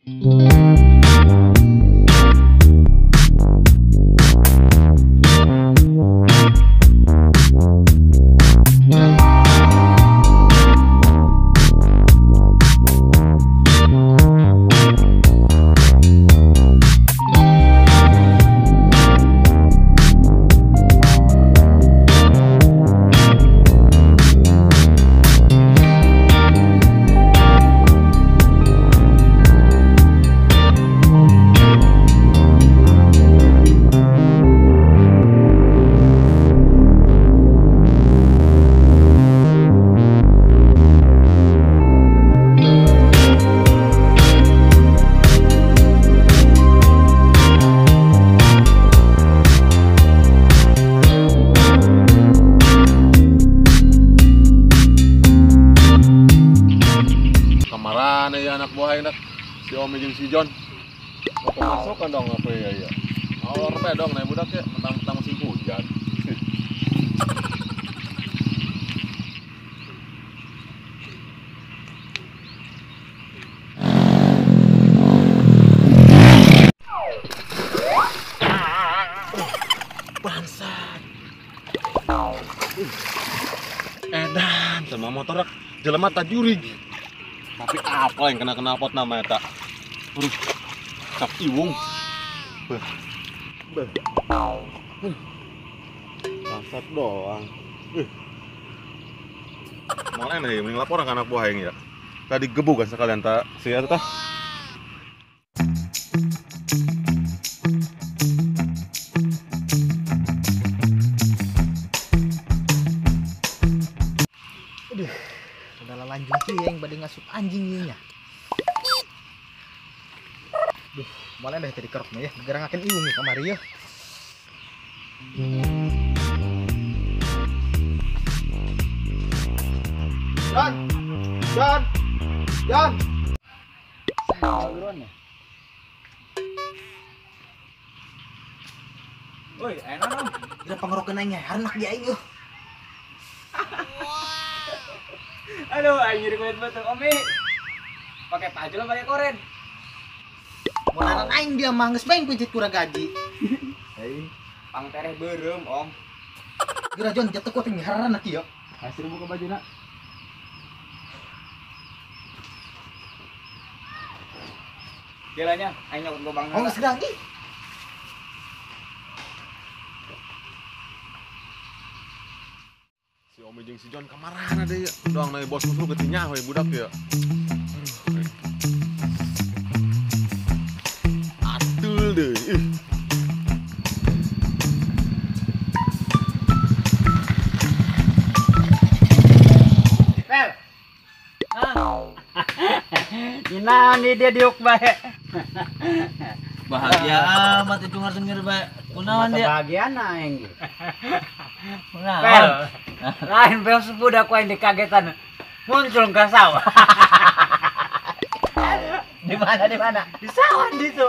Si Omi jeung si John. Pemasukan dong apa ya ya. Awal reme dong naik budak ya, mentang-mentang musim hujan. Bangsat. Edan sama motor jelema tajurig. Tapi apa yang kena knalpot nama eta? Aduh, cap iwung. Beuh. Beuh. Bangsat doang. Mau enak ya, mending lapor ke anak buah aing ya. Tadi gebuk kan sekalian tak si eta tah. Aduh, udah lanjut sih yang bade ngasup anjing ieu nya. Duh, malah dah tadi kerok mah ya, gerangakeun iung nih kamari ya. John, John, John. Woi, enak dong. Udah pangerokeun aing harnak di aing euy. Aduh, aing nyeri kulit betul, Omi. Pakai pajul pakai koren. Monaran aing dia mah geus bae kuncit kurang gaji. Hei, pang tereh beureum, Om. Geura John jatuh kuat miharan aki ya. Hasil buka bajuna. Jalannya, aing nyokot gobang. Oh, geus geura ih. Si Omi jeung si John kamarana deui ya. Doang naik bos musuh geuti nyaho budak ya. Atul deh. Ih. Pel. Ninaon di dia diuk bae. Bahagia amat itu ngardenger bae. Kunaon dia? Bahagia aing. Kunaon? Pel. Lain pel sebudak ku aing dikagetan. Muncul ke sawah. Di mana di mana? Di sawah di situ.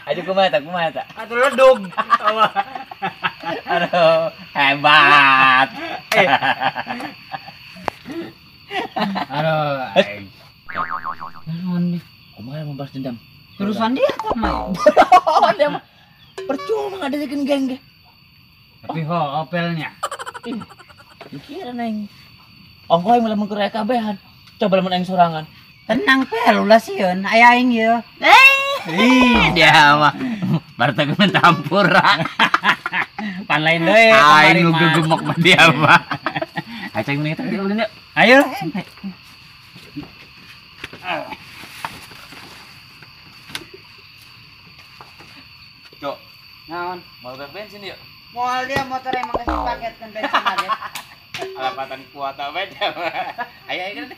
Aduh kumaha ta kumaha ta? Atuh ledug. Aduh, hebat. Aduh, aing. Naon nih? Kumaha mau balas dendam? Terusan dia tah mah. Dia mah percuma ngadekeun geng ge. Tapi ho opelnya. Ih, pikiran aing. Ongkoh aing lamun keur kabehan. Coba lamun aing sorangan. Tenang pel ulah sieun aya aing ieu. Ih, dia mah barteg mentampura. Pan lain deui. Aing nu gegemok mah dia mah. Ayo cek mending tadi ulin yuk. Ayo. Cok. Naon? Mau bensin yuk. Moal dia motor emang kasih paket kan bensin aja. Alapatan kuota beda. Ayo ayo kan.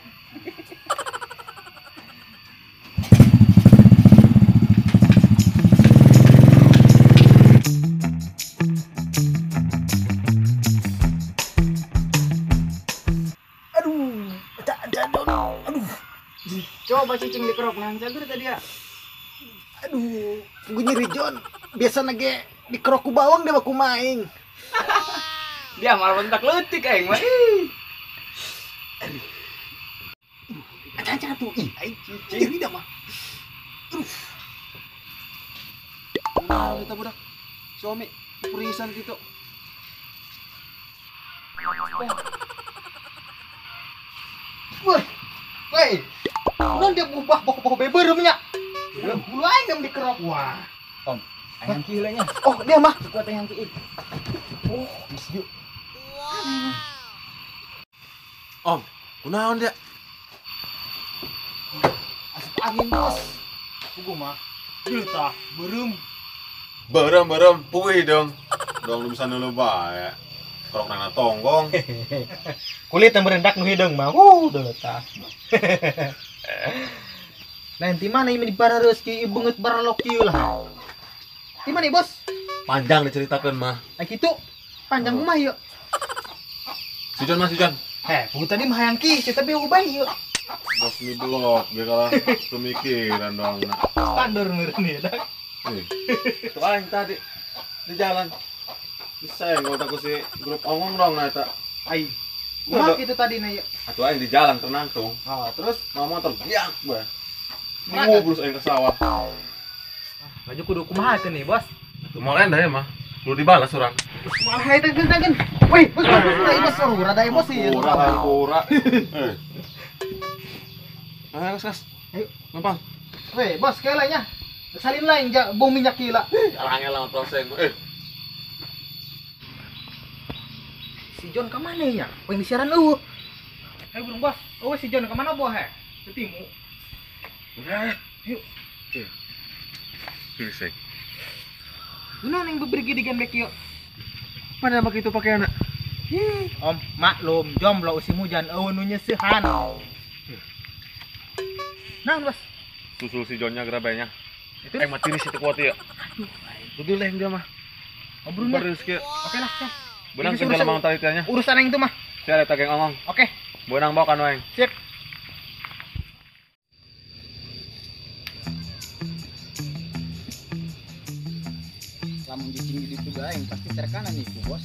Aduh, aduh. Coba cicing dikerok nang cager tadi ya. Aduh, gue nyeri John. Biasa nage dikerok ku bawang dia ku maing. Dia malah bentak leutik aing mah. Aduh. Jangan tuh. Ih, aing nyeri dah mah. Aduh. Nah, kita budak. Suami perisan gitu. Woi. Woi. Non dia bubah boh-boh beberemnya. Bulu aing yang dikerok. Wah. Om, ayang ki heula nya. Oh, dia mah kuat ayang ki. Oh, geus yuk. Om, kunaon dia? Asup angin, Bos. Puguh mah. Dulu tah, beureum. Beureum, puguh dong. Dong lu bisa nulu bae. Kerok nana tonggong. Kulit yang berendak nu hideung mah. Dulu tah. Nanti mana ini di barareus ki beungeut baralok kieu lah. Di mana Bos? Panjang diceritakan mah. Nah kitu panjang mah yuk. Si John mah si John. Heh, puguh tadi mah hayang ki, tapi ubah yuk. Bos mi blok, dia kalah pemikiran dong. Standar meureun ya, dak. Itu aing tadi di jalan. Disenggol aku si grup ongong dong nah eta. Ai. Kumaha kitu tadi na yuk? Atuh aing di jalan tenang tuh. Oh, terus mau motor biak bae. Ngobrol aing ke sawah. Laju kudu kumaha teh nih, Bos? Atuh moal endah ya mah. Kudu dibalas urang. Moal hae teh geun. Wih, bos, bos, bos, rada emosi. Pura. Eh. Ayo, gas. Ayo, numpang. Weh, bos, kelanya. Salin lain ja bau minyak gila. Alangnya lama proses. Eh. Si John ke mana ya? Weng di siaran eueuh. Ayo burung bos. Oh, si John ke mana boh he? Ketimu. Udah. Yuk. Bisa. Guna neng bebergi di gembek yuk. Mana begitu pakai anak? Hi, om maklum jomblo usim hujan eueuh nu nyeusehan. Nah, bos. Susul si Johnnya gerabainya. Itu mati di situ kuat ya. Aduh, dudul leh dia mah. Obrolnya. Oke lah, siap. Benang ke dalam mang talitanya. Urusan yang itu mah. Siap eta geng ongong. Oke. Benang bawa kanu aing. Sip. Lamun cicing di ditu aing pasti terkanan nih, Bos.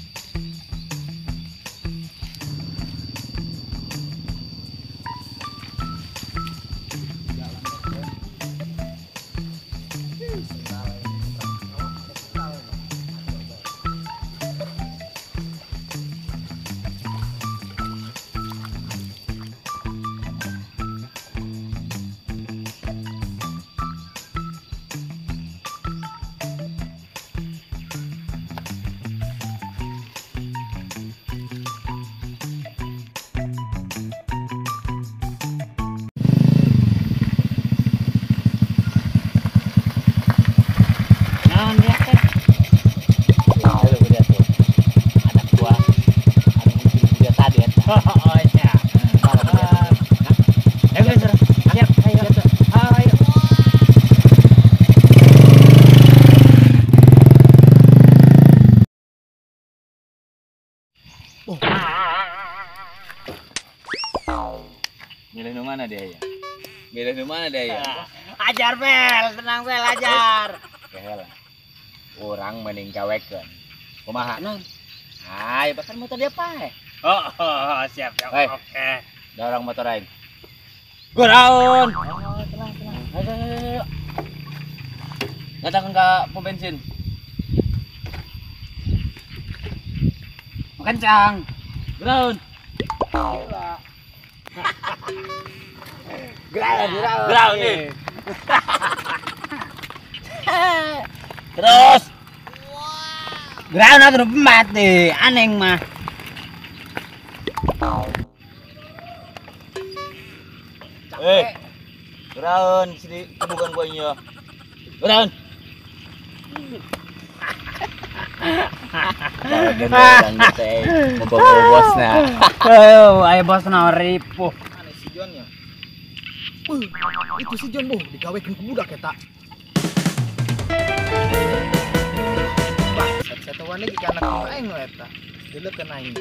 Milih nu mana dia ya? Milih nu mana dia ya? Ajar Bel, tenang Bel, ajar. Kehela. Urang mending gawekeun. Kumaha? Hai, bahkan motor dia pae. Oh, siap, siap. Hey. Oke. Dorong motor aing. Guraun. Oh, tenang, tenang. Ayo, ayo, ayo. Datang ke pom bensin. Kencang. Guraun. Geraun, geraun. Geraun nih. Terus. Geraun atuh mati, aneh mah. Eh. Geraun sini kebukan gua nya. Geraun. Bawa bosna. Oh, ayo bosna ripuh. Aneh si John ya. Itu si John boh digawekeun ku budak eta. Wah, satu-satuan lagi ka anak aing we eta. Dileukeun aing.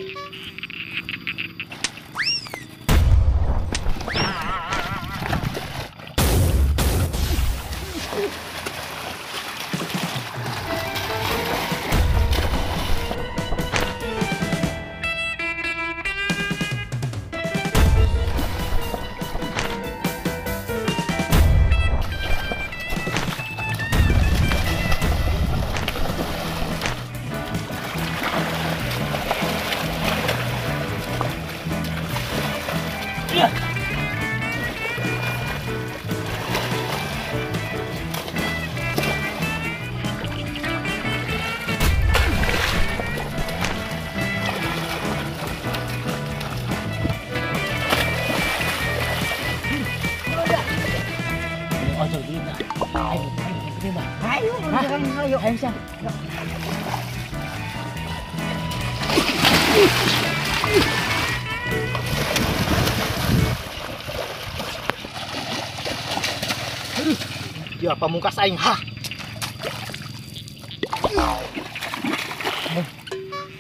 Ojol duitna. Ayo, ayo, ayo, ayo, ayo, ayo. Dia pamungkas aing ha.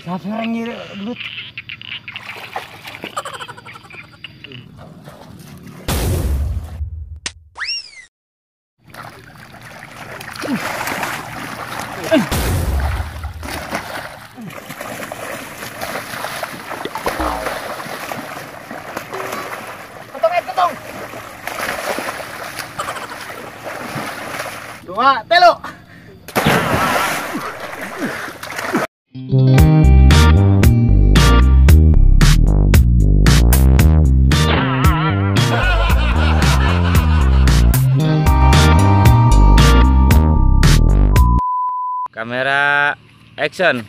Sabar ngir gelut. Ketong, ketong. Dua, telu. Kamera action.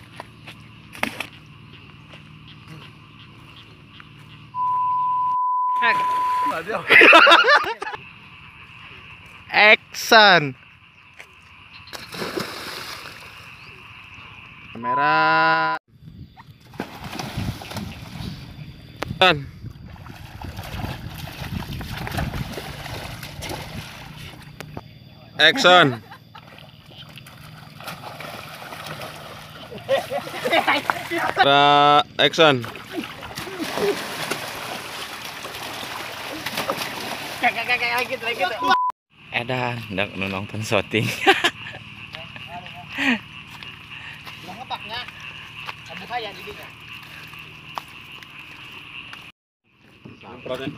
Action. Kamera. Action. Action. Edan, ndak nonton shooting. Perutnya.